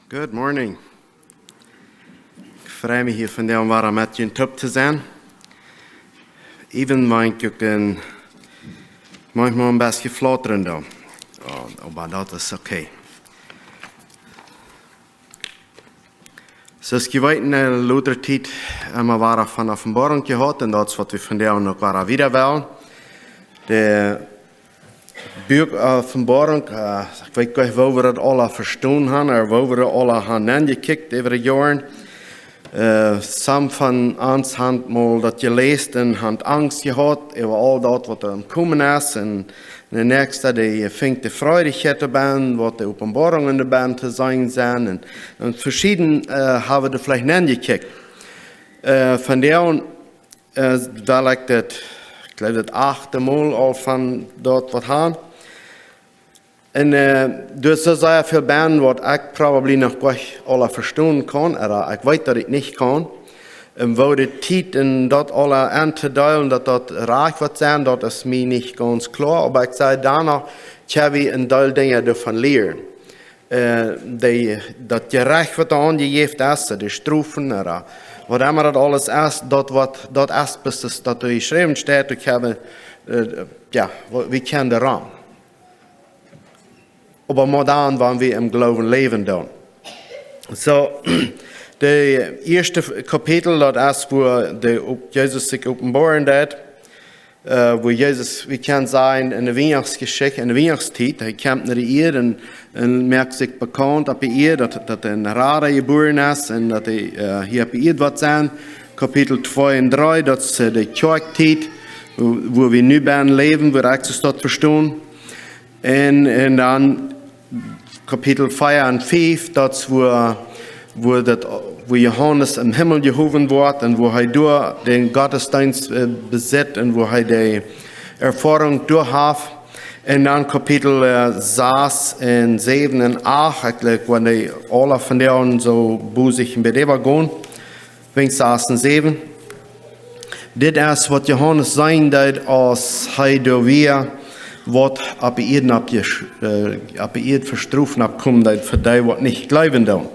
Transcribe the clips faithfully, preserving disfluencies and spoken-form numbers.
Good morning. Ekj frei mie hia vondoag wada met junt toop to sennen. Even wan ekj uk een, maunchmol een bät flautren doo. Oh, oba daut es okay. Soo aus jie weeten, enne latste Tiet emma wada von Openboarunk jehaut un daut es waut wie vondoag uk wada wieda wellen. De Buak Openboarunk, äh, ekj weet nich woo wie daut aula vestonen haben, ooda woo wie daut aula haben aunjekjikjt äwa de Joaren. Äh, some von ons haben mol daut jeläst un haben Angst jehaut äwa aul daut waut doa aum komen es. Un de näakjste, dee fangt de Frieheit doabie aun, waut de Openboarunk doabie aun to seenen sent. Un, un veschieden, äh, haben wie doa veleicht aunjekjikjt. Äh, vondoag, äh, well ekj daut, ekj jleew daut achte Mol aul von daut waut haben. Un, äh, doa es soo sea väl bennen waut ekj probably noch nich aula vestonen kaun, ooda ekj weet daut ekj nich kaun. Un woo de Tiet un daut aula auntodeelen, daut daut rajcht woat sennen, daut es mie nich gaunz kloa, oba ekj saj, doano kjenn wie een Deel Dinja doavon lieren. Äh, dee, daut Jerecht waut doa aunjejäft es, de Strofen, ooda waut emma daut aules es, daut waut, daut es, bat daut, daut doa jeschräwen steit, ekj hab, äh, jo, wie, wie kjennen doaraun. Oba mau dan, wan wie em Gloowen läwen doonen. Soo, de ieeschte Kapitel, daut es, wua de, op-, Jesus sikj openboaren deed, äh, wua Jesus, wie kjennen sajen, enne Wienachtsjeschicht, enne Wienachtsjäajen, hee kjemt no de Ieed un, un moakt sikj bekaunt opp de Ieed, daut, daut hee een Rada jebuaren es un daut hee, äh, hia opp de Ieed woat sennen. Kapitel twee un dree, daut es, äh, de Kjoakjtiet, wua, wua wie nu bennen läwen, wua ekj daut vestonen. Un, un dan Kapitel vea un fief, daut es wua, wua daut, wua Johanes em Himmel jehowen woat un wua hee doa dän Gottesdeenst, äh, besitt un wua hee de Erfoarunk doa haft. Un dan Kapitel, äh, sas un säwen un acht, ekj jleew, wan dee aula vondoag soo bosich en bät äwagonen. Wiels sas un säwen. Dit es waut Johanes seenen deed, aus hee doa wia, waut opp de Ieed, opp de, äh, opp de Ieed fa Strof oppkomen deed fa dee waut nich jleewen doonen.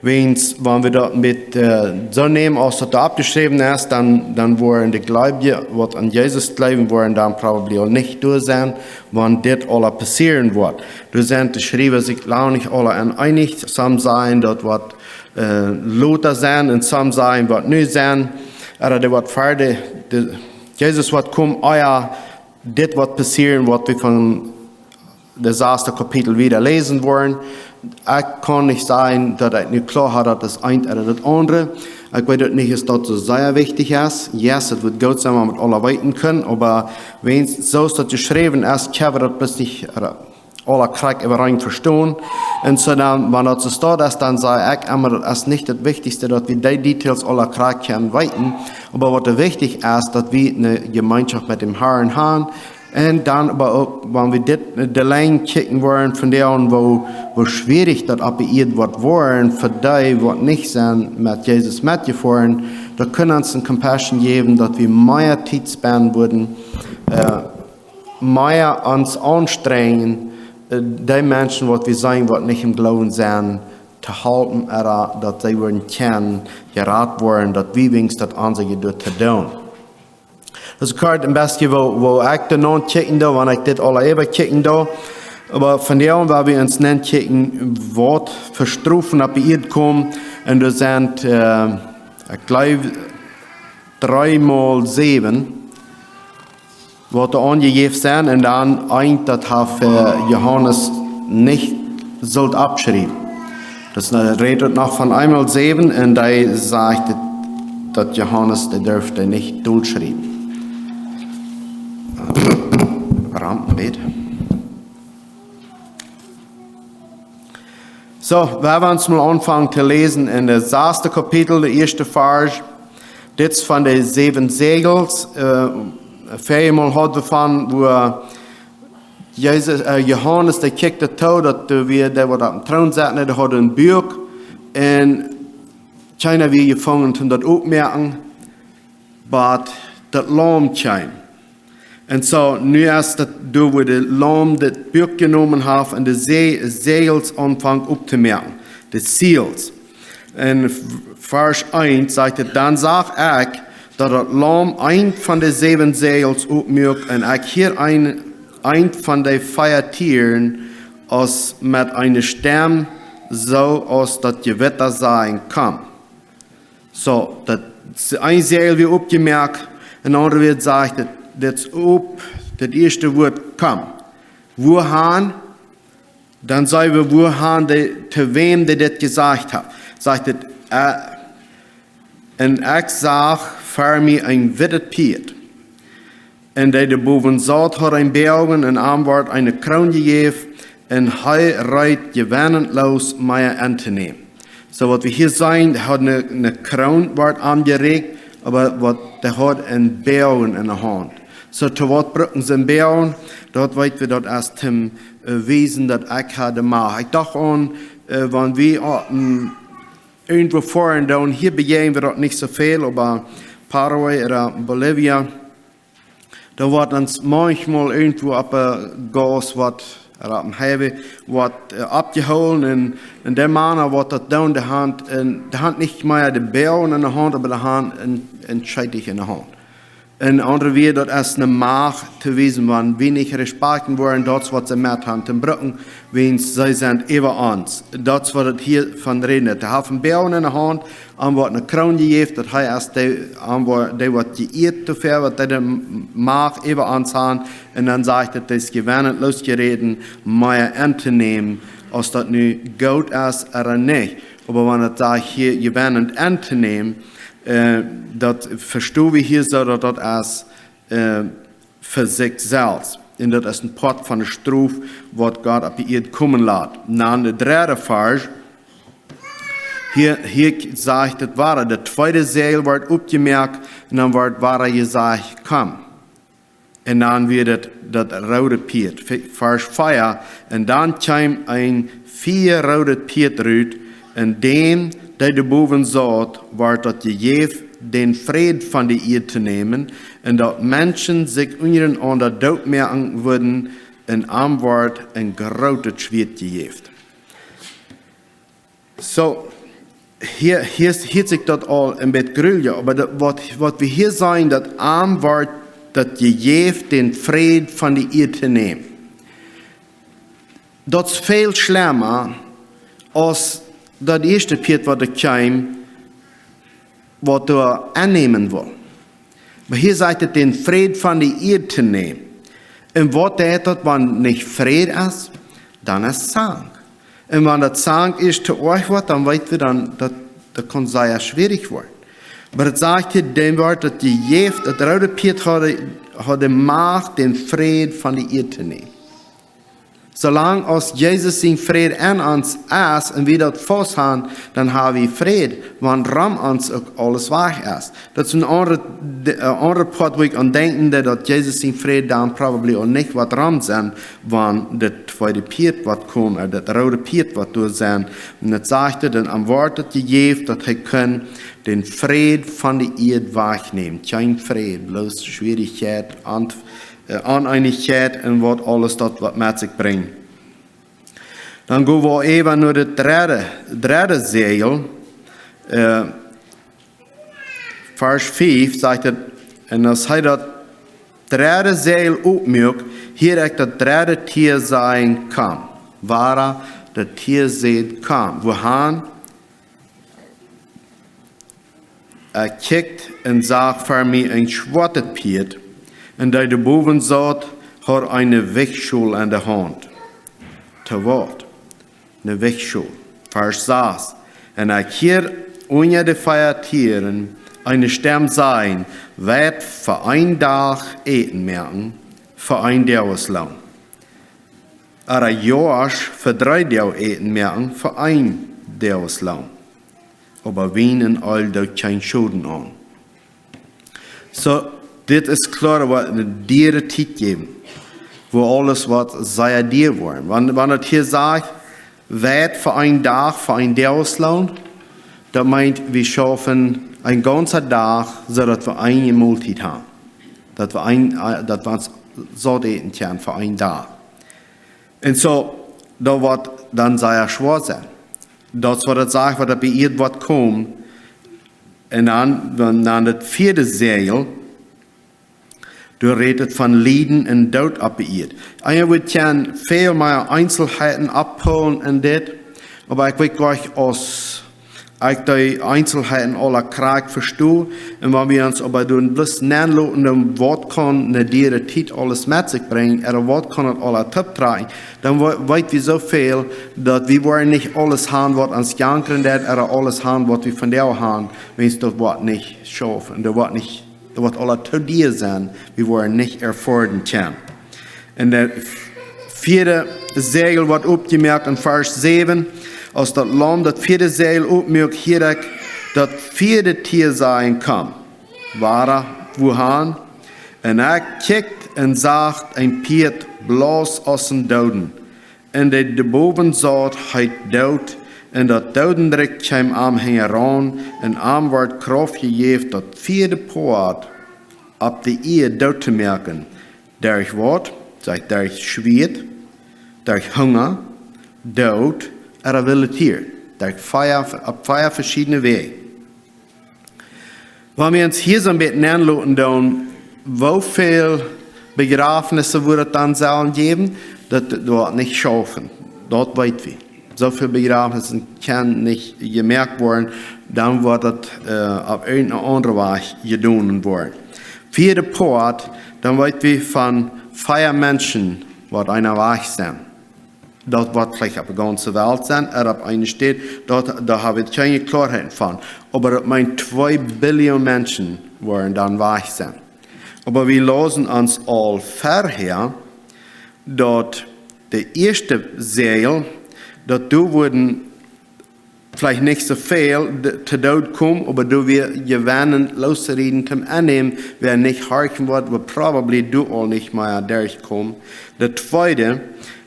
Wiels, wan wie daut met, äh, soo nämen, aus daut doa oppjeschräwen es, dan, dan woaren de Gleubje, waut aun Jesus jleewen, woaren dan probably aul nich doa sennen, wan dit aula passieren woat. Doa sent de Schriewa sikj lang nich aula eenich. Some sajen daut woat, äh, lota sennen un some sajen woat nu sennen. Ooda daut woat ver de, de, Jesus woat komen, ah jo, dit woat passieren, waut wie von de saste Kapitel wieda läsen woaren. Ekj kaun nich sajen daut ekj nu kloa hab daut es eent ooda daut aundre. Ekj weet uk nich aus daut soo sea wichtich es. Yes, et wudd goot sennen wan wie daut aula weeten kjennen, oba wiels soo aus daut jeschräwen es, kjenn wie daut bloos nich, äh, aula krakjt äwareen vestonen. Un soo dan, wan daut soo steit, es, dan saj ekj emma, daut es nich daut Wichtichste, daut wie dee Details aula krakjt kjennen weeten. Oba waut doa wichtich es, daut wie eene Jemeenschoft met däm Harn haben. Un dan oba uk, wan wie dit, äh, de Lien kjikjen woaren von dee aun, woo, woo schwierich daut opp de Ieed woat woaren fa dee waut nich sent met Jesus metjefoaren, daut kaun ons eene Compassion jäwen, daut wie mea Tiet spenden wudden, äh, mea ons aunstrenjen, äh, dee Menschen waut wie seenen waut nich em Gloowen sent, to halpen, ooda daut see wudden kjennen jerat woaren, daut wie wienjstens daut aunseenen doa to doonen. Daut es kort een bät woo, woo ekj doa no kjikjen doo, wan ekj dit aula äwa kjikjen doo. Oba vondoag woa wie ons no kjikjen waut fa Strofen opp de Ieed komen. Un doa sent, äh, ekj jleew, dree mol säwen, waut doa aunjejäft sent, un dan eent, daut haft, äh, Johanes nich sullt oppschriewen. Daut es, äh, rät noch von eemol säwen, un dee sajcht daut, daut Johanes, dee durft nich dolschriewen. Rampen, bitte. Soo, wie woaren ons mol aunfangen to läsen en daut saste Kapitel, de ieeschte Varsch. Dit es von de säwen Säajels. Äh, väajemol haud wie von, wua Jesus, äh, Johanes, dee kjikjt too, daut doa wia, dee waut oppem Troon saut, dee haud een Buak. Un kjeena wia jefungen toom daut opmoaken, bat daut Laum kjeem. Un soo, nu es daut doa, wua daut Laum daut Buak jenomen haft un de Sä-, Säajels aunfangt optomoaken. De seals. En Varsch eent sajcht et: Dan sach ekj, daut daut Laum eent von de säwen Säajels opmuak, un ekj hieed een, eent von de vea Tieren, aus met eene Stemm, soo aus daut Jewitta sajen: Komm. Soo, daut s-, een Säajel wia opjemoakt, un aundre Wuat sajcht et, dit es op, daut ieeschte Wuat: Komm. Wuahan? Dan saj wie, wuahan dee, to wäm dee dit jesajcht haft. Sajcht et, äh, un ekj sach ver mie een wittet Pieet. Un dee doa bowen saut, haud een Boagen, un am wort eene Kroon jejäft, un hee reet jewennenloos mea auntonämen. Soo, waut wie hia seenen, hee haud eene, eene Kroon, wort am jeräakjt, oba waut, dee haud een Boagen enne Haunt. Soo, to waut brucken see een Boagen? Daut weet wie, daut es toom, äh, wiesen, daut ekj ha de Macht. Ekj docht aun, äh, wan wie opp een, irjentwua foaren, dan hia bejäajen wie daut nich soo väl, oba Paraguay ooda Bolivia, dan woat ons maunchmol irjentwua opp, äh, Gauss waut, ooda opp een Highway waut, äh, oppjehoolen, un, un de Mana waut daut doonen, dee han, un dee han nich mea de Boagen enne Haunt, oba dee han een, een Kjeetich enne Haunt. En aundre Wieed, daut es ne Macht to wiesen, wan wie nich respakjten woaren, daut es waut see met han to brucken, wiels see sent äwa ons. Daut es waut et hia von räden deit. Dee haft een Boagen enne Haunt, am woat ne Kroon jejäft, daut hee es dee, am woat, dee woat jeieet doafäa, waut dee de Macht äwa ons han. Un dan sajcht et, daut es jewennenloos jeräden, mea auntonämen, aus daut nu goot es ooda nich. Oba wan et sajcht hia jewennent auntonämen, äh, daut vesto wie hia soo, daut daut es, äh, fa sikj selfst. Un daut es een Poat von de Strof, waut Gott opp de Ieed komen lat. Dan de dredde Varsch. Hia, hia sajcht et wada, daut tweede Säajel woat opjemoakt un dan woat wada jesajcht: Komm. Un dan wia daut, daut roode Pieet. Ve-, Varsch vea: Un dan kjeem een fiearoodet Pieet rut, un däm, dee doa bowen saut, wort daut jejäft, dän Fräd von de Ieed to nämen, un daut Menschen sikj unjarenaunda doot moaken wudden, un am wort een grootet Schwieet jejäft. Soo, hia, hia, hia sikj daut aul een bät grulja, oba daut, waut, waut wie hia seenen, daut am wort daut jejäft, dän Fräd von de Ieed to nämen. Daut es väl schlemma aus daut ieeschte Pieet, waut doa kjeem, waut doa aunnämen wull. Oba hia sajcht et, dän Fräd von de Ieed to nämen. Un waut deit daut, wan nich Fräd es? Dan es Zank. Un wan daut Zank es to oajch woat, dan weet wie dan, daut, daut kaun sea schwierich woaren. Oba et sajcht hia, däm wort daut jejäft, daut roode Pieet haud, haud de Macht, dän Fräd von de Ieed to nämen. Soo lang aus Jesus sien Fräd en ons es un wie daut faust han, dan ha wie Fräd, wan rom ons uk aules wajch es. Daut es een aundret, de, äh, aundret Poat, wua ekj aun denkjen deed, daut Jesus sien Fräd dan probably uk nich woat rom sennen, wan daut tweede Pieet woat komen, ooda daut roode Pieet woat doa sennen. Un et sajcht et, un am wort et jejäft, daut hee kunn dän Fräd von de Ieed wajchnämen. Kjeen Fräd, bloos Schwierichkjeit, Ant-, äh, Oneenichkjeit un waut aules daut waut met sikj brinjt. Dan go wie äwa no daut dredde, dredde Säajel, äh, Varsch fief sajcht et: Un aus hee daut dredde Säajel opmuak, hieed ekj daut dredde Tia sajen: Komm. Wada, daut Tia säd: Komm. Wuahan? Ekj kjikjt un sach ver mie een schwoatet Pieet, un dee doa bowen saut, haud eene Wichtschol en de Haunt. To waut? Eene Wichtschol. Varsch sas: Un ekj hieed unja de vea Tieren eene Stemm sajen: Weit fa een Dach Äten moaken, fa een Doagesloon. Ooda Joasch fa dree Doag Äten moaken, fa een Doagesloon. Oba Wien un Eelj deit kjeen Schoden aun. Soo, dit es kloa, waut ne diere Tiet jeft, wua aules woat sea dia woaren. Wan, wan et hia sajcht, Weit fa een Dach, fa een Doagesloon, daut meent, wie schaufen een gaunzen Dach, soo daut wie eene Moltiet haben. Daut wie een, äh, daut wie ons saut äten kjennen fa een Dach. Un soo, daut woat dan sea schwoa sennen. Daut es waut daut sajcht, waut opp de Ieed woat komen. Un dan, dan, dan daut vieede Säajel, doa rät et von Lieden un Doot opp de Ieed. Eenje wudd kjennen väl mea Eenselheiten oppholen en dit, oba ekj weet nich, aus ekj dee Eenselheiten aula krakjt vesto. Un wan wie ons oba doonen bloos nenloten, dan waut kaun ne diere Tiet aules met sikj brinjen, ooda waut kaun et aula tooptrakjen, dan we-, weet wie soo väl, daut wie woaren nich aules han, waut ons jankren deit, ooda aules han, waut wie vondoag han, wiels daut woat nich schaufen. Daut woat nich, daut woat aula too dia sennen. Wie woaren nich erfoaren kjennen. Un daut vieede Säajel woat oppjemoakt en Varsch säwen. Aus daut Laum daut vieede Säajel oppmuak, hieed ekj daut vieede Tia sajen: Komm. Wada, wuahan? Un ekj kjikjt un sach een Pieet, blaus aus een Dooden. Un dee doa bowen saut, heet Doot, un daut Doodenrikj kjeem am hinjaraun, un am wort Krauft jejäft, daut vieede Poat opp de Ieed doot to moaken. Derch waut? Sajcht, derch Schwieet, derch Hunga, Doot, ooda wille Tieren. Derch vea, opp vea veschiedne Wäaj. Wan wie ons hia soo een bät nenloten doonen, woo väl Bejrafnisse woat et dan sellen jäwen, daut, daut woat nich schaufen. Daut weet wie. Soo väl Bejrafnisse kjennen nich jemoakt woaren, dan woat et, äh, opp irjenteenen aundren Wajch jedonen woaren. Vieede Poat, dan weet wie von vea Menschen, waut eena wajch sent. Daut woat veleicht opp de gaunze Welt sennen, ooda opp eene Städ, daut, doa hab ekj kjeene Kloarheit von. Oba daut meent, twee Billion Menschen woaren dan wajch sennen. Oba wie lausen ons aul verhäa, daut de ieeschte Säajel, daut doa wudden veleicht nich soo väl de-, to Doot komen, oba doa wia jewennen, loosrieden, toom aunnämen, wäa nich horchen woat, woat probably doa aul nich mea derchkomen. De tweede,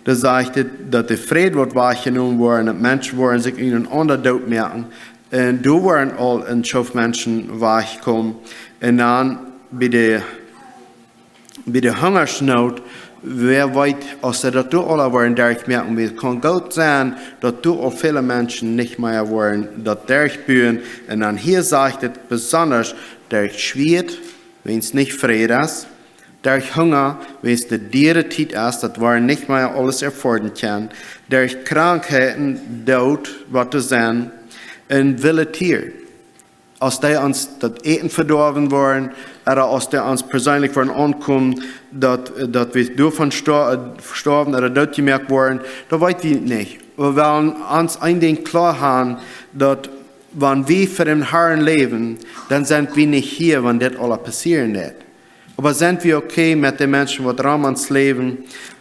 doa sajcht et, daut de Fräd woat wajchjenomen woaren, daut Menschen woaren sikj unjarenaunda doot moaken. Un doa woaren aul een Schoof Menschen wajchkomen. Un dan bie de bie de Hungasnoot, wäa weet, aus see daut doa aula woaren derchmoaken, wiels et kaun goot sennen, daut doa aul väle Menschen nich mea woaren daut derchbuen. Un dan hia sajcht et besonda, derch Schwieet, wiels nich Fräd es, derch Hunga, wiels de diere Tiet es, daut wie nich mea aules erfoaren kjennen, derch Krankheiten, Doot, waut doa sent, un wille Tieren. Aus dee ons daut Äten vedoawen woaren, ooda aus dee ons perseenlich woaren aunkomen, daut, daut wie doavon sto-, äh, stoawen ooda doot jemoakt woaren, daut weet wie nich. Wie wellen ons een Dinkj kloa haben, daut wan wie fa dän Harn läwen, dan sent wie nich hia, wan dit aula passieren woat. Oba sent wie okay met de Menschen, waut rom ons läwen,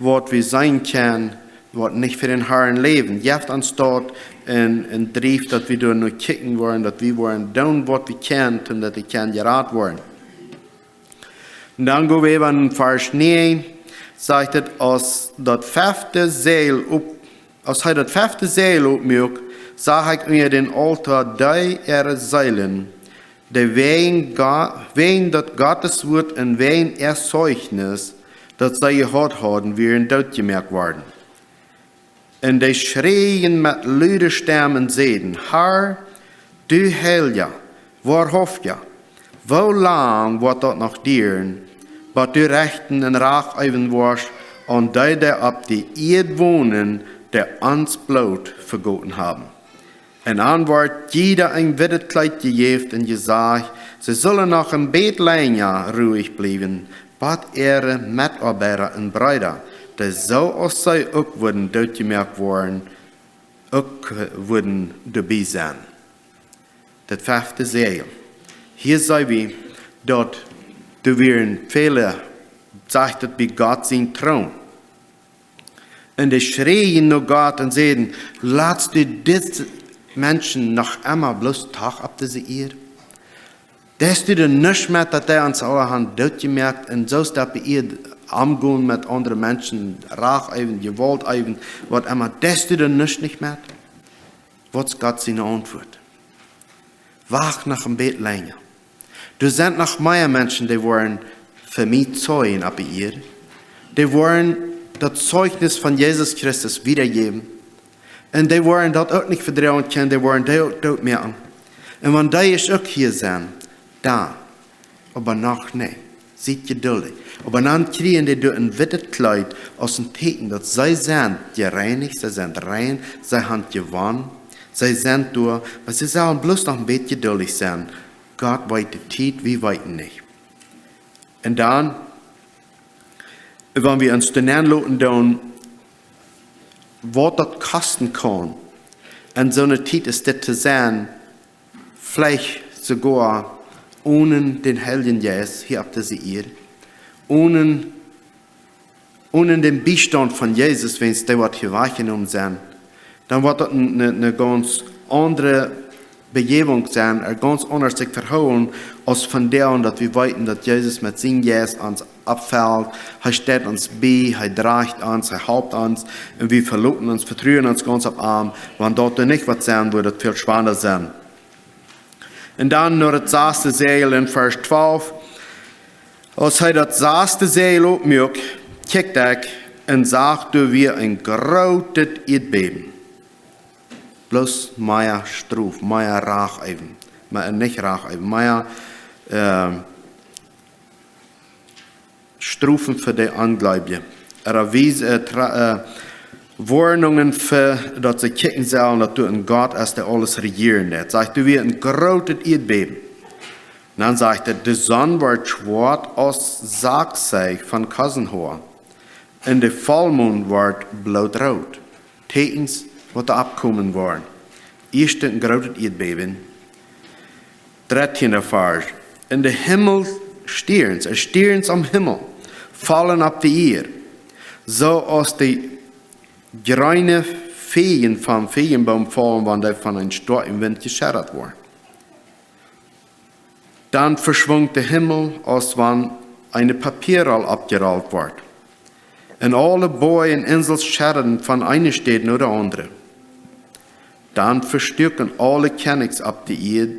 waut wie seenen kjennen, waut nich fa dän Harn läwen? Jeft ons daut een, een Drief, daut wie doa no kjikjen woaren, daut wie woaren doonen, waut wie kjennen, toom daut dee kjennen jerat woaren. Un dan go wie äwa en Varsch näajen, sajcht et, aus daut fefte Säajel op-, aus hee daut fefte Säajel opmuak, sach ekj unja dän Aultoa dee äare Seelen, dee wäajen Go-, wäajen daut Gottes Wuat un wäajen äa Zeichnis, daut see jehaut hauden, wieren doot jemoakt worden. Un dee schräajen met lude Stemm un säden: Herr, du Heilja, woarhauftja, woo lang woat daut noch dieren, bat du rechten un Rach äwen woascht aun dee, dee opp de Ieed wonen, dee ons Bloot vegoten haben? Un an wort jieda een wittet Kjleet jejäft un jesajcht, see sullen noch een bät lenja ruich bliewen, bat äare Metoabeida un Breeda, dee soo aus see uk wudden doot jemoakt woaren, uk wudden doabie sennen. Daut fefte Säajel. Hia seenen wie, daut doa wieren väle, sajcht et, bie Gott sien Troon. Un dee schräajen no Gott un säden: Latst du dise Menschen noch emma bloos doch opp dise Ieed? Deist du dan nuscht met, daut dee ons aula han doot jemoakt un soo es daut bie Ieed omgonen met aundre Menschen, Rach äwen, Jewault äwen, waut emma? Deist du dan nuscht nich met? Waut es Gott siene Auntwuat? Wacht noch een bät lenja. Doa sent noch mea Menschen, dee woaren fa mie zeijen opp de Ieed. Dee woaren daut Zeichnis von Jesus Christus wiedajäwen. Un dee woaren daut uk nich vedroagen kjennen, dee woaren dee uk doot moaken. Un wan dee es uk hia sennen, dan, oba noch nich. Siet jeduldich. Oba dan kjrieen dee doa een wittet Kjleet aus een Tieekjen, daut see sent jereinicht, see sent rein, see han jewonnen, see sent doa, oba see sellen bloos noch een bät jeduldich sennen. Gott weet de Tiet, wie weeten nich. Un dan, wan wie ons doa nenloten doonen, waut daut kosten kaun, en soone Tiet aus dit to sennen, veleicht soogoa onen dän Heiljen Jeist hia opp dise Ieed, onen, onen dän Biestaunt von Jesus, wan dee woat hia wajchjenomen sennen, dan woat daut eene, eene, eene gaunz aundre Bejäwunk sennen, ea gaunz aundasch sikj vehoolen, aus von doa aun daut wie weeten, daut Jesus met sienen Jeist ons oppfelt. Hee steit ons bie, hee drajcht ons, hee halpt ons, un wie veloten ons, vetruen ons gaunz opp am, wan daut doa nich woat sennen, woat daut väl schwanda sennen. Un dan no daut saste Säajel en Varsch twalf. Aus hee daut saste Säajel opmuak, kjikjt ekj un sach, doa wia een grootet Ieedbäben. Bloos mea Strof, mea Racheewen. Mea, nich Racheewen, mea, äh, Strofen fa de Onjleewje. Ea wies, äh, tra-, äh, Woarnungen fa, daut see kjikjen sellen, daut doa een Gott es, dee aules rejieren deit. Sajcht, doa wia een grootet Ieedbäben. Dan sajcht et, de Sonn wort schwoat aus Sakjseich von Kossenhoa. Un de Vollmond wort bloodroot. Tieekjens, waut doa oppkomen woaren. Ieescht een grootet Ieedbäben. Dartieenda Varsch. Un de Himmel, Stierns, äh, Stierns aum Himmel, follen opp de Ieed, soo aus de jreene Fieej vom Fiejeboom faulen, wan dee von een stoakjen Wint jescheddat woaren. Dan veschwunk de Himmel, aus wan eene Papierroll oppjerollt wort. Un aule Boaj un Insels scheddaden von eene Städ no de aundre. Dan vestuaken aule Kjennichs opp de Ieed,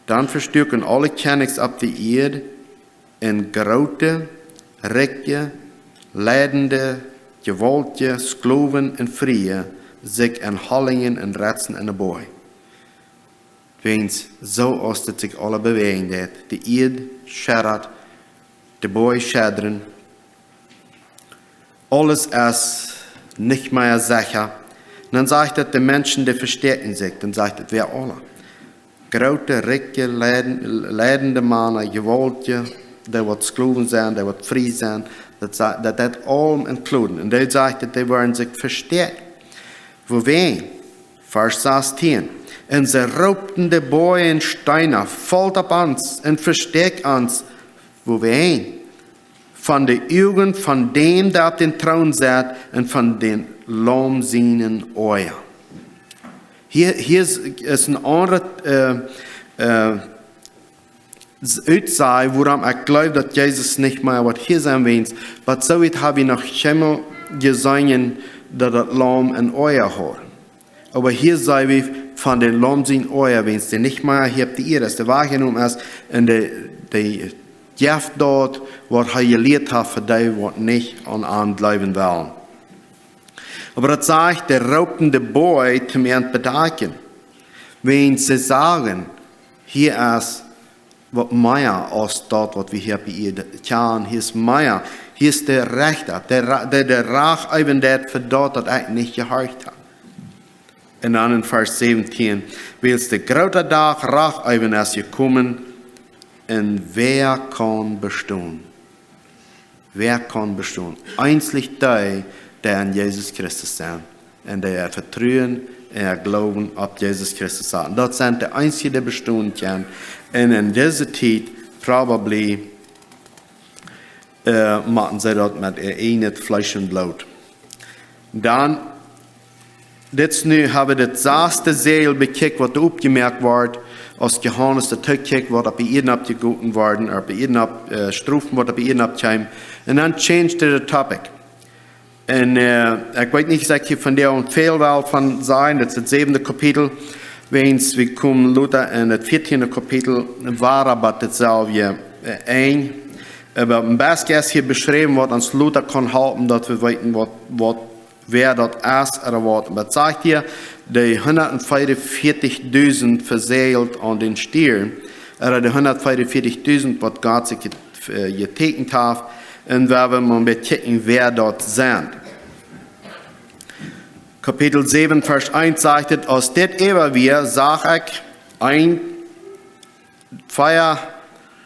dan vestuaken aule Kjennichs opp de Ieed, un groote, rikje, leidende, jewaultje, Sklowen un Friee, sikj en Hollinjen un Retsen en de Boaj. Wäajens soo aus daut sikj aules bewäajen deit, de Ieed scheddat, de Boaj scheddren, aules es nich mea secha. Un dan sajcht et, de Menschen, dee vestäakjen sikj, dan sajcht et, wäa aula. Groote, rikje, leiden-, leidende Mana, jewaultje, dee waut Sklowen sent, dee waut frie sent, daut sa-, daut, daut aulem inkludieren. Un dee sajcht et, dee woaren sikj vestäakjen. Wuawäajen? Varsch sastieen. Un see roopten de Boaj un Steena: Folt opp ons un vestäakjt ons. Wuawäajen? Von de Uagen von däm, dee opp dän Troon sett, un von dän Laum sienen Oaja. Hia, hia es, es een aundret, äh, äh, s-, Utsaj, wuarom ekj jleew, daut Jesus nich mea woat hia sennen, wäajens, waut soo wiet hab wie noch kjeenmol jeseenen, daut daut Laum een Oaja haud. Oba hia see wie von dän Laum sien Oaja, wäajens dee nich mea hia opp de Ieed es, dee wajchjenomen es, un dee, dee jeft daut, waut hee jelieet haft, fa dee, waut nich aun am jleewen wellen. Oba daut sajcht, dee roopten de Boaj toom an bedakjen. Wäajens see sagen, hia es waut mea aus daut, waut wie hia opp de Ieed kjanen. Hia es mea. Hia es de Rechta, dee Ra-, dee, dee Rach äwen deit fa daut, daut ekj nich jehorcht hab. Un dan en Varsch säwentieen: Wiels de groote Dach Rach äwen es jekomen, un wäa kaun bestonen? Wäa kaun bestonen? Eensich dee, dee aun Jesus Christus sent un dee äa Vetruen un äa Gloowen opp Jesus Christus haben. Daut sent de eensje, dee bestonen kjennen. Un en dise Tiet probably, äh, motten see daut met äa ieejnet Fleesch un Bloot. Dan, dit nu hab wie daut saste Säajel bekjikjt, waut doa opjemoakt woat, aus Johanes daut tookjikjt, waut opp de Ieed aufjegoten worden, opp de Ieed auf-, äh, Strofen, waut opp de Ieed aufkjeem. Un dan changed de topic. Un, äh, ekj weet nich, aus ekj hia vondoag väl well von sajen, daut es daut säwende Kapitel, wäajens wie komen lota en daut vieetiende Kapitel, wada bie daut selwje, äh, Enj. Oba een bät es hia beschräwen, waut ons lota kaun halpen, daut wie weeten, waut, waut wäa daut es ooda waut. Oba daut sajcht hia, de hundatveeunvieetichdusent vesäajelt aun dän Stieren, ooda de hundatveeunvieetichdusent, waut Gott sikj jet-, äh, jeteekjent haft, un wie wellen mol een bät kjikjen, wäa daut sent. Kapitel säwen, Varsch eent sajcht et: Aus dit äwa wia, sach ekj een vea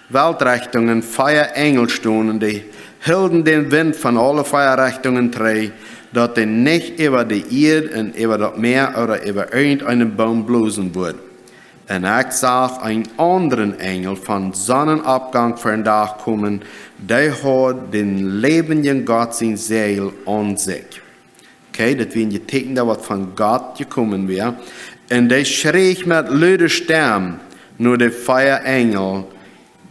Weltrichtungen vea Enjel stonen, dee hilden dän Wint von aule vea Richtungen trigj, daut dee nich äwa de Ieed un äwa daut Mäa ooda äwa irjent eenen Boom blosen wudd. Un ekj sach eenen aundren Enjel von Sonnenaufgang ver dän Dach komen, dee haud dän läwendjen Gott sien Säajel aun sikj. Okay, daut wia een Jeteekjenta, waut von Gott jekomen wia. Un dee schräch met lude Stemm no de vea Enjel,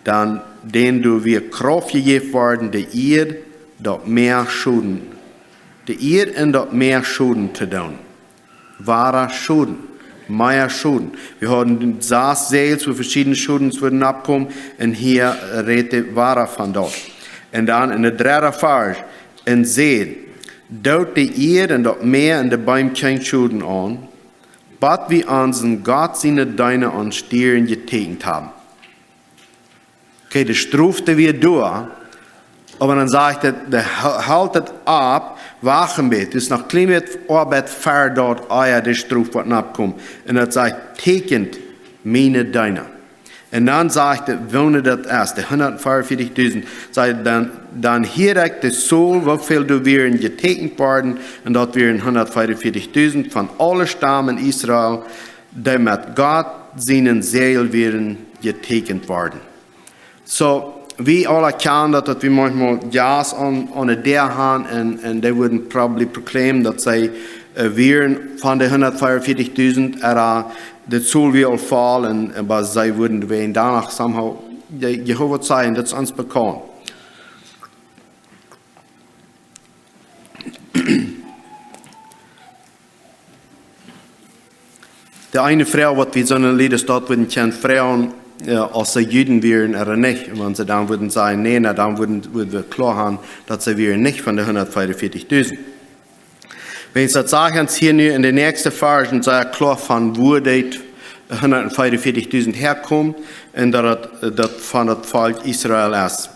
dan, dän doa wia Krauft jejäft worden, de Ieed daut Mäa Schoden, de Ieed un daut Mäa Schoden to doonen. Wada Schoden, mea Schoden. Wie hauden sas Säajels, wua veschiedne Schoden wudden aufkomen, un hia rät hee wada von daut. Un dan en de dredde Varsch: Un säd: Doot de Ieed un daut Mäa un de Beem kjeen Schoden aun, bat wie onsen Gott siene Deena aun Stieren jeteekjent haben. Okay, de Strof, dee wia doa, oba dan sajcht et, dee ha-, helt et opp, wacht een bät. Daut es noch een kjlien bät Oabeit ver daut, ah jo, de Strof, waut nokomt. Un daut sajcht: Teekjent miene Deena. Un dan sajcht et, woone daut es, de hundatveeunvieetichdusent, sajcht et dan: Dan hieed ekj de Tol, woo väl doa wieren jeteekjent worden, un daut wieren hundatveeunvieetichdusent von aule Stamm en Israel, dee met Gott sienen Säajel wieren jeteekjent worden. So, wie aula kjanen daut, daut wie maunchmol Jas aun, aun de Däa han un, un dee wudden probably proclaim daut see, äh, wieren von de hundatveeunvieetichdusent, ooda de Tol wia aul voll un, un oba see wudden wäajen doano somehow, de, Jehowa sajen, daut es ons bekaunt. De eene Froag, waut wie soo en Lied es daut, wudden kjennen froagen, äh, aus see Juden wieren ooda nich. Un wan see dan wudden sajen, nä, na, dan wudden, wudden wie kloa han, daut see wieren nich von de hundatveeunvieetichdusent. Wan daut sajcht ons hia nu en de näakjste Varsch, dan es et kloa von wua dee hundatveeunvieetichdusent häakomen un daut et, daut von daut Volkj Israel es.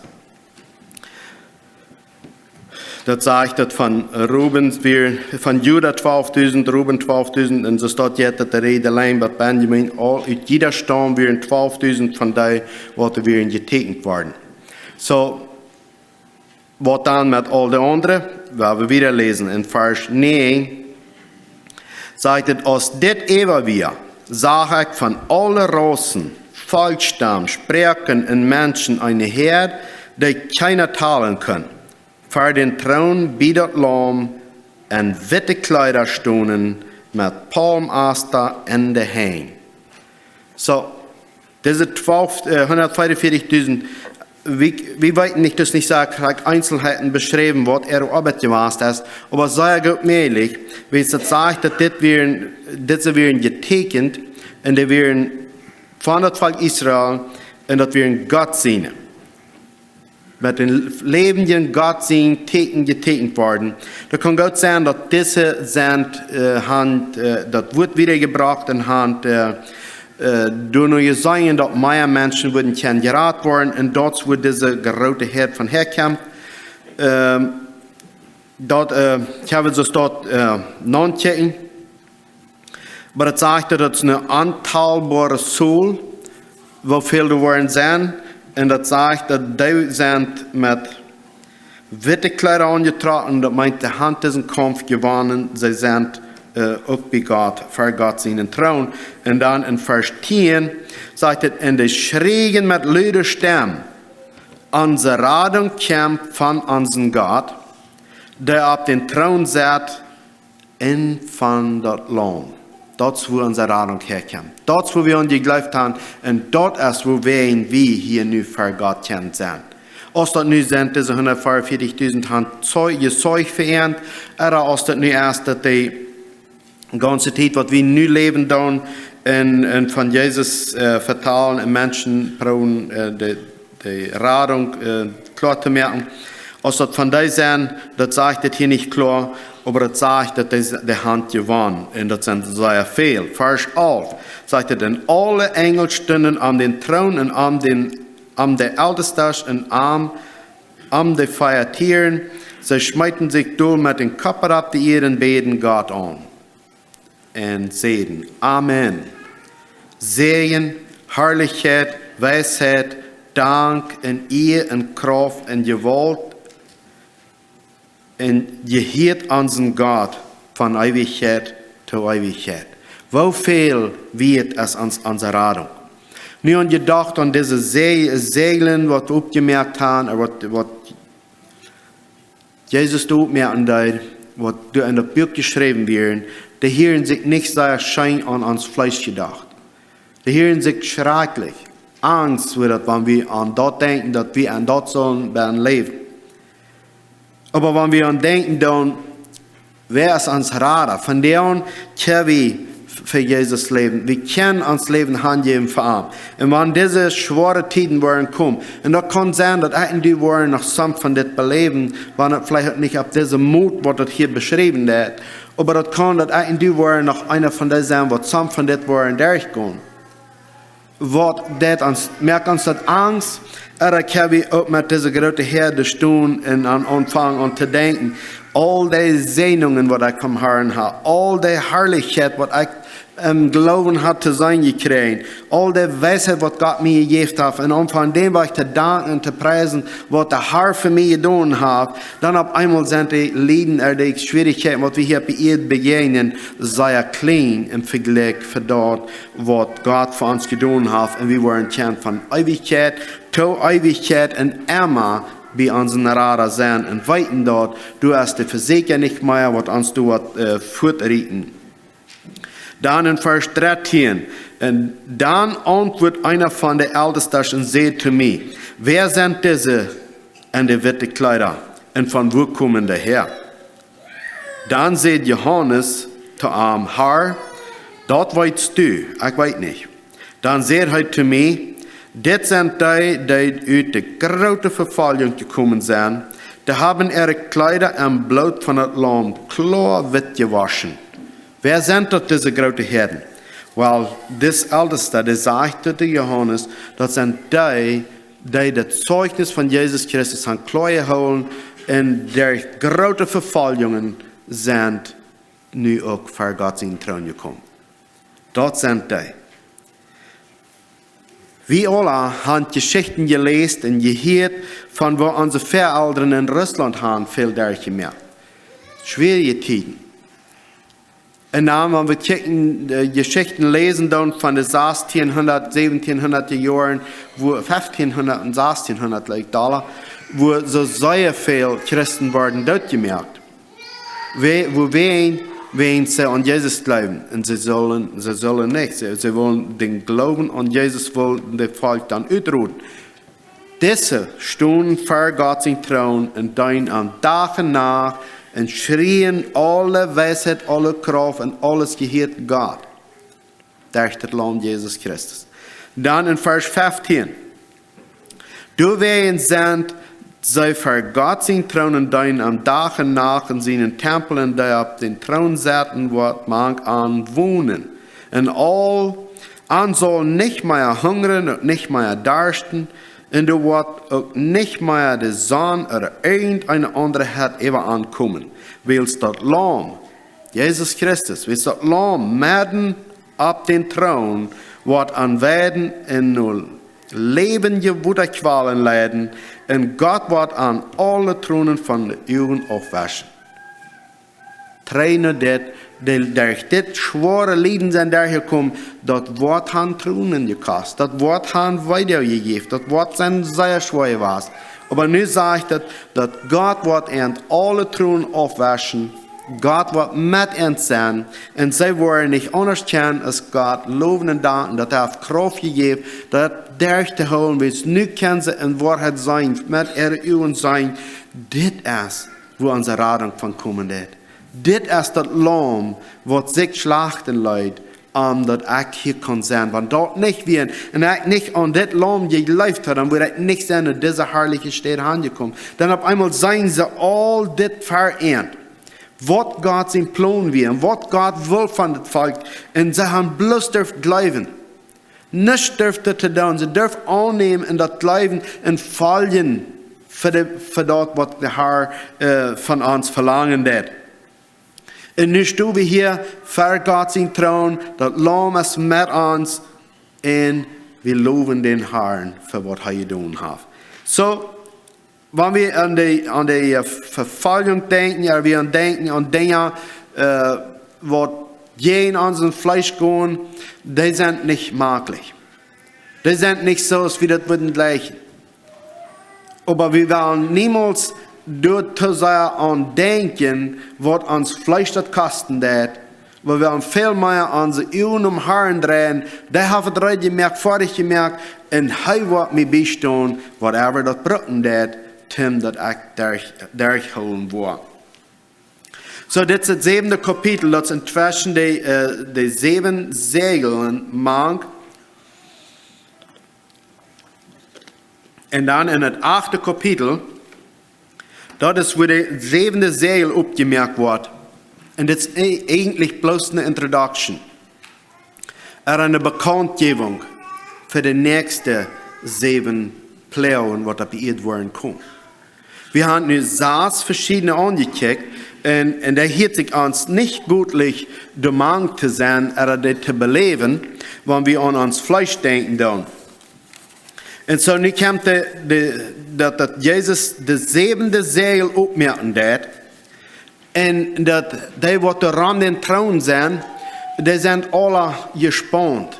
Daut sajcht daut von Ruben wia, von Juda twalfdusent, Ruben twalfdusent, un soo steit et, daut de Räd leet bat Benjamin, aul ut jieda Staum wieren twalfdusent von dee, waut doa wieren jeteekjent worden. So, waut dan met aul de aundre? Well wie wieda läsen en Varsch näajen. Sajcht et: Aus dit äwa wia, sach ekj von aule Raussen, Volkjstamm, Sproaken un Menschen eene Häad, dee kjeena talen kunn, ver dän Troon bie daut Laum, en witte Kjleeda stonen, met Palmasta en de Henj. So, dise twalf, äh, hundatveeunvieetichdusent, wie, wie weeten nich, daut es nich soo krakjt Eenzelheiten beschräwen, waut äare Oabeit jewast es, oba sea goot mäajlich, wiels et sajcht, daut dit wieren, dise wieren jeteekjent, un dee wieren von daut Volkj Israel, un daut wieren Gott siene. Met dän läwendjen Gott sien Tieekjen jeteekjent worden. Daut kaun goot sennen, daut dise sent, äh, han, äh, daut Wuat wiedajebrocht un han, äh, äh, doano jeseenen, daut mea Menschen wudden kjennen jerat woaren, un daut es wua dise groote Häad von häakjemt. Ähm, daut, äh, ekj hab soo daut, äh, nonkjikjen. Oba daut sajcht, daut es eene ontalboare Tol, woo väl doa woaren sennen. Un daut sajcht, daut dee sent met witte Kjleeda aunjetrocken, daut meent, dee han disen Kaumf jewonnen, see sent, äh, uk bie Gott, ver Gott sienen Troon. Un dan en Varsch tieen sajcht et: Un dee schrieen met lude Stemm: Onse Radunk kjemt von onsen Gott, dee opp dän Troon sett, un von daut Laum. Daut es wua onse Radunk häakjemt. Daut es wua wie aun jejleeft han, un daut es wuawäajen wie hia nu ver Gott kjennen sennen. Aus daut nu sent, dise hundatveeunvieetichdusent han Zeu-, jeseenen fa an, ooda aus daut nu es, daut dee gaunze Tiet, waut wie nu läwen doonen, un, un von Jesus, äh, vetalen un Menschen proowen, äh, de, de Radunk, äh, kloa to moaken. Aus daut von dee sent, daut sajcht et hia nich kloa. Oba daut sajcht, daut dee, dee haben jewonnen. Un daut sent sea väl. Varsch alf sajcht et: "Un aule Enjel stunden aun dän Troon un aun dän, aun de Eltestasch un aun, aun de vea Tieren. See schmeeten sikj dol met dän Kopp opp de Ieed un bäden Gott aun un säden: Amen. Säajen, Harlichkjeit, Weisheit, Dank un Ea un Krauft un Jewault un jehieet onsen Gott von Eewichkjeit to Eewichkjeit." Woo väl wieet es ons, onse Radunk? Nu, un jedocht aun dise Sä-, Säajlen, waut opjemoakt haben, ooda waut, waut Jesus doa opmoaken deed, waut doa en daut Buak jeschräwen wieren, dee hieren sikj nich sea scheen aun ons Fleesch jedocht. Dee hieren sikj schrakjlich. Angst wia daut, wan wie aun daut denkjen, daut wie aun daut sullen bie läwen. Oba wan wie aun denkjen doonen, wäa es ons Rada? Von doa aun kjenn wie fa Jesus läwen. Wie kjennen ons Läwen hanjäwen fa am. Un wan dise schwoare Tieden woaren komen, un daut kaun sennen, daut ekj un du woaren noch soont von dit beläwen, wan et veleicht uk nich opp dise Mot, waut daut hia beschräwen woat, oba daut kaun, daut ekj un du woaren noch eena von dee sennen, waut soont von dit woaren derchgonen. Waut deit ons, moakt ons daut Angst? Ooda kjenn wie uk met dise groote Häad stonen un aun, aunfangen aun to denkjen, aul dee Säajnungen, waut ekj vom Harn hab, aul dee Harlichkjeit, waut ekj em Gloowen hab to seenen jekjräajen, aul dee Weisheit, waut Gott mie jejäft haft, un aunfangen dän Wajch to danken un to priesen, waut de Har fa mie jedonen haft, dan opp eemol sent dee Lieden, ooda dee Schwierichkjeiten, waut wie hia opp de Ieed bejäajnen, sea kjlien em Vejlikj fa daut, waut Gott fa ons jedonen haft. Un wie woaren kjennen von Eewichkjeit to Eewichkjeit un emma bie onsen Rada sennen un weeten daut, doa es de Vesäakja nich mea, waut ons doa woat, äh, fuatrieten. Dan en Varsch dartieen: "Un dan auntwuat eena von de Eltestasch un säd to mie: Wäa sent dise en de witte Kjleeda? Un von wua komen dee häa?" Dan säd Johanes to am: "Har, daut weetst du, ekj weet nich." Dan säd hee to mie: "Dit sent dee, dee ut de groote Vefoljunk jekomen sent. Dee haben äare Kjleeda em Bloot von daut Laum kloa witt jewoschen." Wäa sent daut, dise groote Häaden? Well, dis Eltesta, dee sajcht to Johanes, daut sent dee, dee daut Zeichnis von Jesus Christus haben kloa jehoolen un derch groote Vefoljungen sent nu uk ver Gott sienen Troon jekomen. Daut sent dee. Wie aula haben Jeschichten jeläst un jehieet von woo onse Väaelren en Russlaunt haben väl derchjemoakt. Schwierige Tieden. Un dan, wan wie kjikjen, äh, Jeschichten läsen dan von de sastieenhundat, säwentieenhundat Joaren, wua, feftieenhundat un sastieenhundat, like, doa, wua soo sea väl Christen worden dootjemoakt. Wäa-, wuawäajen? Wäajen see aun Jesus jleewen. Un see sullen, see sullen nich. See, see wullen dän Gloowen aun Jesus, wullen daut Volkj dan utroden. Dise stunden ver Gott sienen Troon un deenen am Dach un Nacht un schrieen: "Aule Weisheit, aule Krauft un aules jehieet Gott derch daut Laum Jesus Christus." Dan en Varsch feftieen: "Doawäajen sent see ver Gott sienen Troon un deenen am Dach un Nacht en sienen Tempel, un dee opp dän Troon setten woat mank an wonen. Un aul an saul nich mea hungren un nich mea darschten, un doa woat uk nich mea de Sonn ooda irjent eene aundre Hett äwa an komen, wiels daut Laum, Jesus Christus, wiels daut Laum medden opp dän Troon woat an weiden un no läwendje Wotakjwalen leiden, un Gott woat an aule Tronen von de Uagen aufweschen." Trei no dit, dee derch dit schwoare Lieden sent derchjekomen, daut woat an Tronen jekost, daut woat an Weedoag jejäft, daut woat sennen sea schwoa jewast. Oba nu sajcht et, daut Gott woat an aule Tronen aufweschen, Gott woat met an sennen, un see woaren nich aundasch kjennen aus Gott lowen un danken, daut hee haft Krauft jejäft, daut derchtohoolen, wiels nu kjennen see en Woarheit seenen, met äare Uagen seenen, dit es, wua onse Radunk von komen deit. Dit es daut Laum, waut sikj schlachten leet, om daut ekj hia kaun sennen. Wan daut nich wia, un ekj nich aun dit Laum jejleeft haud, dan wudd ekj nich sennen en dise harliche Städ aunjekomen. Dan opp eemol seenen see aul dit vereent. waut Gott sien Plon wia un waut Gott wull von daut Volkj. Un see haben bloos derft jleewen. Nuscht derft daut to doonen. See derft aunnämen un daut jleewen un foljen fa, de, fa daut, waut de Herr äh, von ons velangen deed. Un nu stonen wie hia ver Gott sien Troon, daut Laum es met ons, un wie lowen dän Herrn fa waut hee jedonen haft. Soo, wan wie aun de, aun de äh, Vefoljunk denkjen, ooda wie aun denkjen aun Dinja äh, waut jäajen ons Fleesch gonen, dee sent nich maklich. Dee sent nich soo aus wie daut wudden jlikjen. Oba wie wellen niemols doa too sea aun denkjen, waut ons Fleesch daut kosten deit, oba wie wellen väl mea onse Uagen nom Herrn dreien. Dee haft et reed jemoakt, foadich jemoakt, un hee woat mie biestonen, whatever daut brucken deit, toom daut ekj derch, derchhoolen woa. Soo, dit es daut säwende Kapitel, daut es entweschen de, äh, de säwen Säajel mank. Un dan en daut achte Kapitel, daut es, wua de säwende Säajel oppjemoakt woat. Un dit es e- eejentlich bloos eene introduction, ooda eene Bekauntjäwunk fa de näakjste säwen Ploagen, waut opp de Ieed woaren komen. Wie haben nu sas veschiedne aunjekjikjt, un, un dee hieet sikj ons nich gootlich, doamank to sennen, ooda dee to beläwen, wan wie aun ons Fleesch denkjen doonen. Un soo nu kjemt de, de, daut, daut Jesus de säwende Säajel oppmoaken deed, un daut dee, waut doa rom dän Troon sent, dee sent aula jespaund.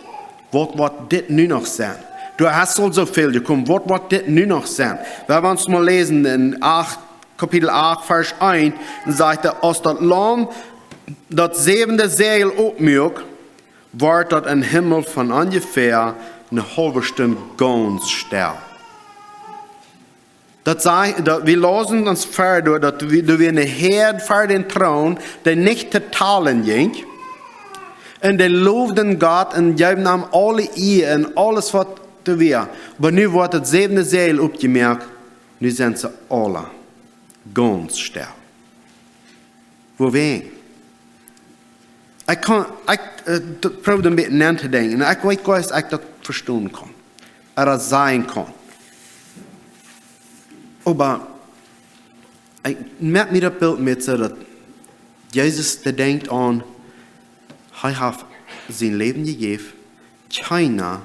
Waut woat dit nu noch sennen? Doa es aul soo väl jekomen. Waut woat dit nu noch sennen? Wie wellen ons mol läsen en acht, Kapitel acht, Varsch eent. Dan sajcht hee: Aus daut Laum daut säwende Säajel oppmuak, wort daut em Himmel von onjefäa eene haulwe Stund gaunz stell. Daut sajcht, daut wie läsen ons ver doa, daut wie, doa wia eene Häad ver dän Troon, dee nich to talen jinkj. Un dee lowden Gott un jeewen am aule Ea un aules, waut doa wia. Oba nu woat daut säwende Säajel oppjemoakt. Nu sent see aula gaunz stell. Wuawäajen? Ekj kaun, ekj äh, d- proow een bät notodenkjen. Un ekj weet goanich, aus ekj daut vestonen kaun. Ooda sajen kaun. Oba ekj moak mie daut Bilt met soo, daut Jesus, dee denkjt aun, hee haft sien Läwen jejäft. Kjeena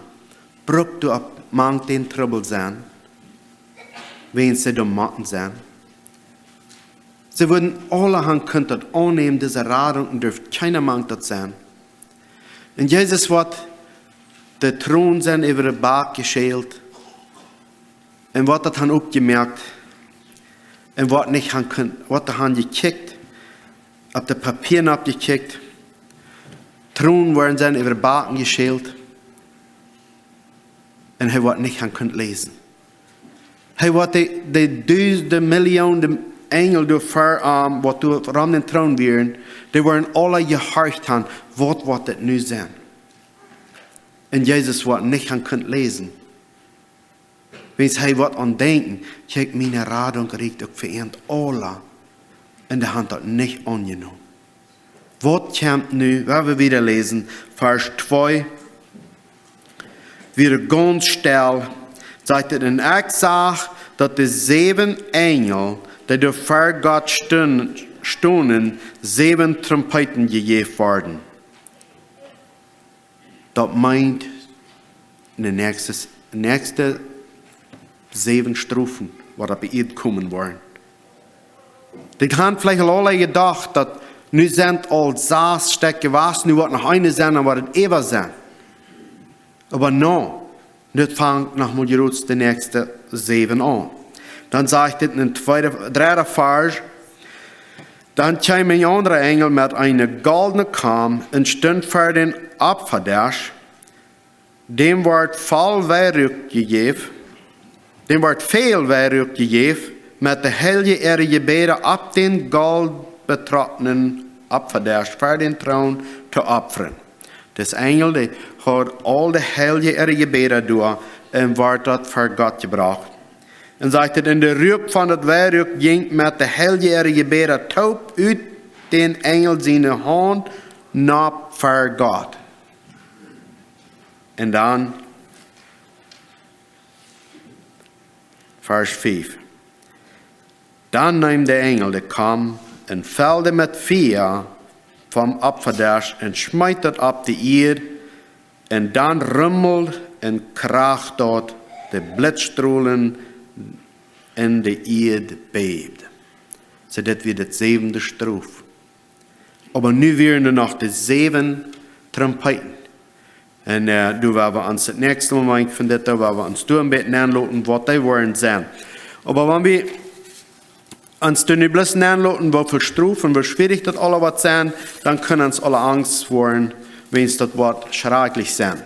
brukt doa opp mank dän Trubbel sennen, wäajen see doa motten sennen. See wudden aula han kunt daut aunnämen, dise Radunk, un derft kjeena mank daut sennen. Un Jesus woat de Troon sennen äwa de Bak jeschält. Un woat daut han oppjemoakt. Un woat nich han kunt, woat doa han jekjikjt, opp de Papieren oppjekjikjt. Troon woaren sennen äwa de Baken jeschält. Un hee woat nich han kunt läsen. Hee woat de, de dusende Millionen Enjel doa ver am, waut doa rom dän Troon wieren, dee woaren aula jehorcht han, waut woat dit nu sennen? Un Jesus woat nich han kunt läsen. Wiels hee woat aun denkjen, kjikj, miene Radunk rieekjt uk fa an aula. Un dee han daut nich aunjenomen. Waut kjemt nu? Wie wellen wieda läsen, Varsch twee. Wia gaunz stell, sajcht et, un ekj sach, daut de säwen Enjel, dee doa ver Gott stun- stunden, säwen Trumpeeten jejäft worden. Daut meent de näakjste, näakjste säwen Strofen, waut opp de Ieed komen woaren. Dee han veleicht aul aula jedocht, daut nu sent aul sas Stekj jewast, nu woat noch eene sennen, dan woat et äwa sennen. Oba nä, dit fangt noch mol jrods de näakjste säwen aun. Dan sajcht et en dän tweeden, dredden Varsch: Dan kjeem een aundra Enjel met eene goldne Kam un stunt ver dän Opfadach, däm wort voll Weiruak jejäft, däm wort väl Weiruak jejäft, met de Heilje äare Jebäda opp dän goldbetrocknen Opfadach ver dän Troon to opfren. Dis Enjel, dee haud aul de Heilje äare Jebäda doa un wort daut ver Gott jebrocht. Un sajcht et, un de Ruak von daut Weiruak jinkj met de Heilje äare Jebäda toop ut dän Enjel siene Haunt nopp ver Gott. Un dan, Varsch fief. Dan neem de Enjel de Kamm un felde met Fia vom Opfadesch un schmeet daut opp de Ieed, un dan rummeld un kracht daut, de Blitzstrolen un de Ieed bäwd. Soo, dit wia de säwende Strof. Oba nu wieren doa noch de säwen Trompeeten. Un äh, doa woa wie ons daut näakjste Mol von dit, doa woa wie ons doa een bät nenloten, waut dee woaren sennen. Oba wan wie ons doa nu bloos nenloten, woo väl Strof un woo schwierich daut aula woat sennen, dan kaun ons aula Angst woaren, wiels daut woat schrakjlich sennen.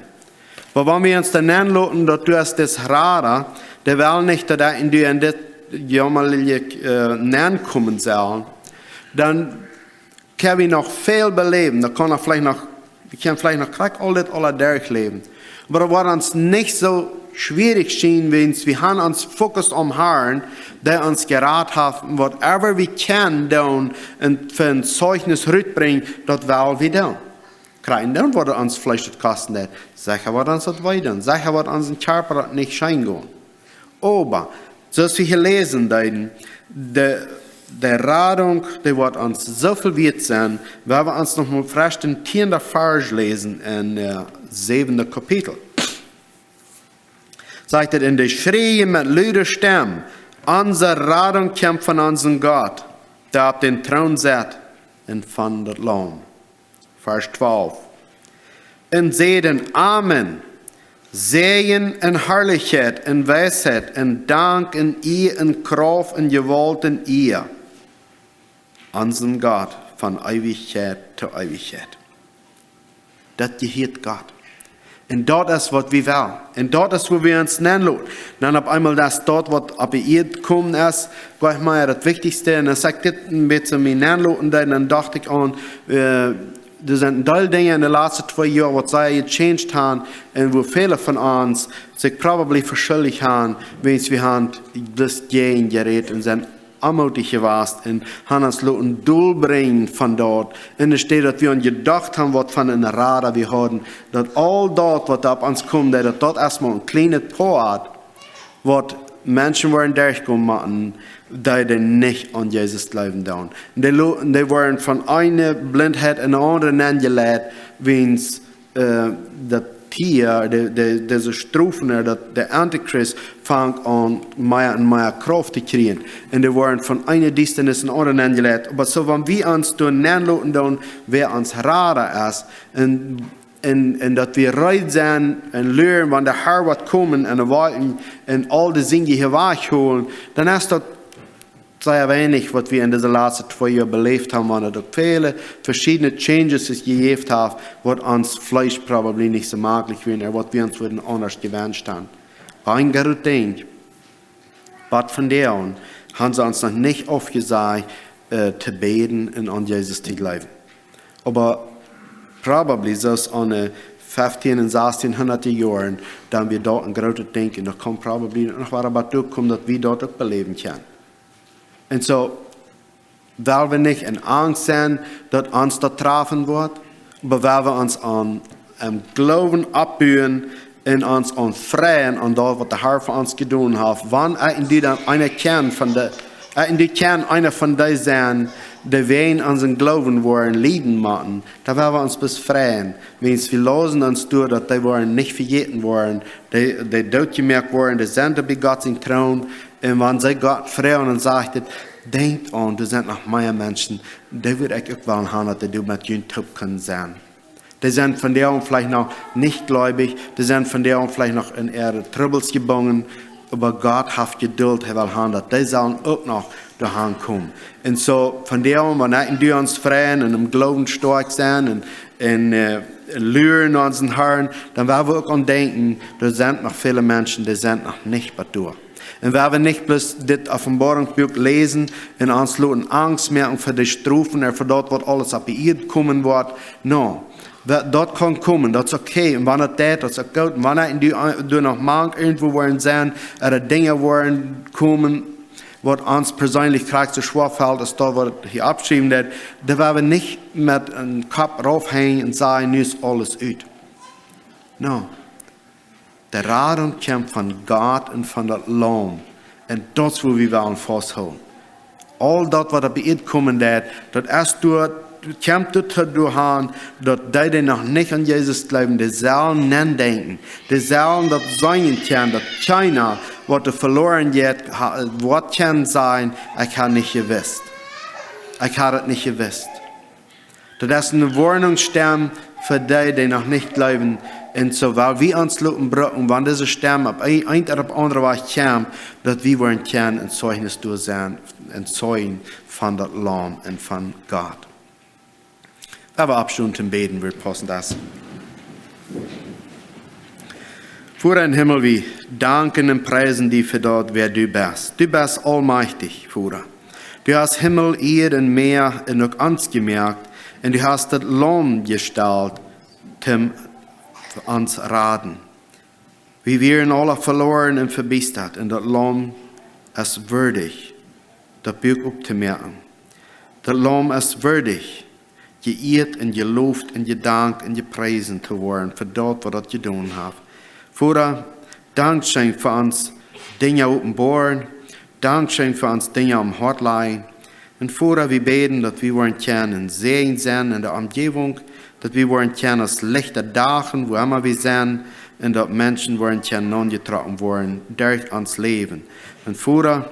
Oba wan wie ons doa nenloten, daut du aus dis Rada, dee well nich, daut ekj un du en dit Jammerliche äh, nenkomen sellen, dan kjenn wie noch väl beläwen. Daut kaun noch veleicht noch, wie kjennen veleicht noch krakjt aul dit aula derchläwen. Oba daut woat ons nich soo schwierich schienen, wiels wie haben ons Fokus aum Harn, dee ons jerat haft, un whatever wie kjennen doonen un fa een Zeichnis rutbrinjen, daut well wie doonen. Krakjt doonen, waut ons veleicht daut kosten deit. Secha woat ons daut wee doonen. Secha woat onsen Kjarpa daut nich scheen gonen. Oba, soo aus wie hia läsen deeden, de, de Radunk, dee woat ons soo väl wieet sennen, wan wie ons noch mol fresch dän tieenden Varsch läsen em äh, säwenden Kapitel. Sajcht et: Un dee schrieejen met lude Stemm: Onse Radunk kjemt von onsen Gott, dee opp dän Troon sett, un von daut Laum. Varsch twalf. Un säden: Amen. Säajen un Harlichkjeit un Weisheit un Dank un Ea un Krauft un Jewault un Ea onsen Gott von Eewichkjeit to Eewichkjeit. Daut jehieet Gott. Un daut es, waut wie wellen. Un daut es, wua wie ons nenloten. Dan opp eemol es daut, waut opp de Ieed jekomen es, jlikj mie daut Wichtichste. Un aus ekj dit een bät mie nenloten deed, dan docht ekj aun, äh, doa sent een Deel Dinja en de latste twee Joa, waut sea jechanged haben, un wua väle von ons sikj probably veschuldicht haben, wiels wie haben daut jäajen jerät un sent onmoodich jewast un haben ons loten dolbrinjen von daut. Un enne Städ, daut wie aun jedocht haben, waut fa een Rada wie hauden, daut aul daut, waut opp ons kjemt, daut daut ieescht mol een kjlienet Poat, waut Menschen woaren derchkomen motten, dee, dee nich aun Jesus jleewen doonen. Un dee, lo- un dee woaren von eene Blintheit en de aundre nenjeleit, wiels äh, daut hia, de, de, dise Strof, äh, daut de Antichrist fangt aun mea un mea Krauft to kjrieen. Un dee woaren von eene Diestanis en de aundre nenjeleit. Oba soo, wan wie ons doa nenloten doonen, wäa ons Rada es, un, un, un daut wie reed sent un luren, wan de Har woat komen en de Wolkjen un aul de Sind hia wajchholen, dan es daut sea weinich, waut wie en dise latste twee Joa beläft haben, wan et uk väle veschiedne Changes jejäft haft, waut ons Fleesch probably nich soo maklich wia, ooda waut wie ons wudden aundasch jewenscht haben. Oba een groot Dinkj, waut von dee aun, haben see ons noch nich aufjesajcht, äh, to bäden un aun Jesus to jleewen. Oba probably soo aus en de feftieen un sastieenhundat Joaren, dan wia daut een grootet Dinkj. Un daut kaun probably noch wada waut derchkomen, daut wie daut uk beläwen kjennen. Un soo, well wie nich en Angst sennen, daut ons daut trafen woat, oba well wie ons aun, em Gloowen oppbuen un ons aun freien aun daut, waut de Har fa ons jedonen haft. Wan ekj un du dan eena kjennen von de, ekj un du kjennen eena von dee sennen, dee wäajen onsen Gloowen woaren lieden motten, dan well wie ons bloos freien. Wiels wie läsen ons doa, daut dee woaren nich vejäten woaren, dee, dee dootjemoakt woaren, dee sent bie Gott sienen Troon. Un wan see Gott froagen un sajcht et: Denkjt aun, doa sent noch mea Menschen, dee wudd ekj uk wellen haben, daut dee doa met junt toop kunnen sennen. Dee sent vondoag veleicht noch nich gleubich, dee sent vondoag veleicht noch en äare Trubbels jebungen, oba Gott haft Jedult, hee well haben, daut dee sellen uk noch doahan komen. Un soo, vondoag, wan ekj un du ons freien un em Gloowen stoakj sent un, un, äh, luren no onsen Harn, dan woa wie uk aun denkjen, doa sent noch väle Menschen, dee sent noch nich bat doa. Un woa wie nich bloos dit Openboarungsbuak läsen un ons loten Angst moaken fa de Strof un fa daut, waut aules opp de Ieed komen woat. No, wa- daut kaun komen, daut es okay. Un wan et deit, daut es uk goot. Un wan et doa noch mank irjentwua woaren sennen, ooda Dinja woaren komen, waut ons perseenlich krakjt soo schwoa felt aus daut waut hia oppjeschräwen es, dan woa wie nich met een Kopp rauf henjen un sajen: "Nu es aules ut." No, de Radunk kjemt von Gott un von daut Laum. Un daut es, wua wie wellen fausthoolen. Aul daut waut opp de Ieed komen deit, daut es doa, kjemt doa to doa han, daut dee, dee noch nich aun Jesus jleewen, dee sellen nendenkjen. Dee sellen daut seenen kjennen, daut kjeena, waut doa veloaren jeit, ha-, woat kjennen sajen: "Ekj ha nich jewist. Ekj ha daut nich jewist." Daut es eene Woarnungsstem fa dee, dee noch nich jleewen. Un soo well wie ons loten brucken, wan dise Stem opp een, een ooda opp aundre Wajch kjemt, daut wie woaren kjennen een Zeichnis doa sennen, een Zeichen von daut Laum un von Gott. Lot ons oppstonen toom bäden, woat paussen daut. Voda em Himmel, wie danken un priesen die fa daut, wäa du best. Du best aulmajchtich, Voda. Du hast Himmel, Ieed un Mäa un uk ons jemoakt, un du hast daut Laum jestalt, toom ons raden. Wie wieren aula veloaren un vebiestat, un daut Laum es wieedich, daut Buak opptomoaken. Daut Laum es wieedich, jeieet un jeloft un jedankt un jepriesen to woaren fa daut, waut daut jedonen haft. Voda, dankscheen fa ons Dinja openboaren. Dankscheen fa ons Dinja aum Hoat lajen. Un Voda, wie bäden, daut wie woaren kjennen een Säajen sennen en de Omjäajent, daut wie woaren kjennen aus Lichta dachen, wua emma wie sent, un daut Menschen woaren kjennen aunjetrocken woaren derch ons Läwen. Un Voda,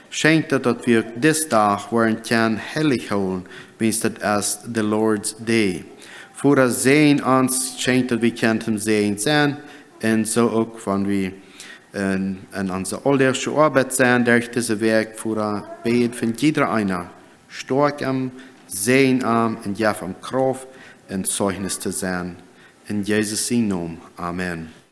schenkj daut, daut wie uk disen Dach woaren kjennen heilich hoolen, wiels daut es the Lord's day. Voda, säajen ons, schenkj daut wie kjennen een Säajen sennen, un soo uk wan wie en, en onse auldachsche Oabeit sent, derch dise Wäakj, Voda, bäd fa jieda eena. Stoakj am, säajen am un jeff am Krauft, een Zeichnis to sennen. En Jesus sienen Nomen. Amen.